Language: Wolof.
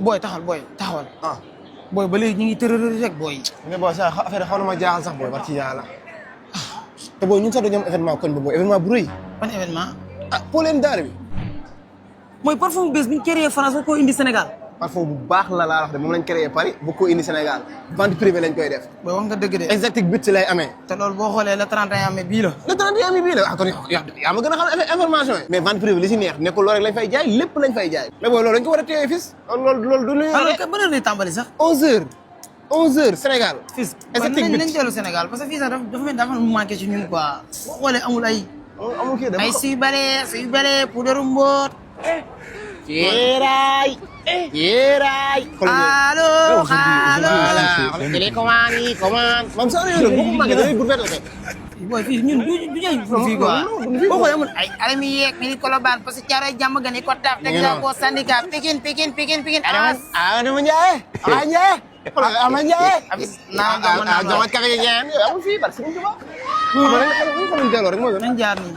booy taxawal. ah booy ba léegi ñu ngi tërërër rek booy. mais booy sax affaire xaw na ma jaaxal sax booy barki yàlla. te booy ñun sax dañoo am événement koñ ba booy événement bu rëy. ban événement. ah Pauline Daara bi. mooy parfum bu bees bi ñu créé France ba koo indi Sénégal. parfum bu baax la laa wax de moom lañ créé Paris bu ko indi Sénégal vente privée lañ koy def. booy wax nga dëgg de. exactique but lay amee. te loolu boo xoolee le 31 mai bii la. le 31 mi bii la ah kon yaa ma gën a xam information yi. mais vente privée li si neex nekkul loolu rek lañ fay jaay lépp lañ fay jaay. mais booy loolu dañ ko war a téye fis loolu du lu ñu. alors que ban heure lay tàmbali sax. 11h Sénégal. fils exactique but nañ dellu Sénégal parce que fii sax dafa mel dafa manqué ci ñun quoi. boo xoolee amul ay. amul kii ay suy bale puudaru mbóot. Yeeraay. allo commande. man saa yooyu nag boo ko màggee da ngay gudd la kay. booy fii ñun du jaay fii quoi. boo xoolee amul ay alami yeeg mi ni Colobane parce que Thiaroye jàmm gan yi ko taaf teg la ko syndicat Pikine Adama Ndiaye. Ama Ndiaye. Jama kaka yi ngeen amul fii parce que ñu rek moo gën. nañ jaar nii.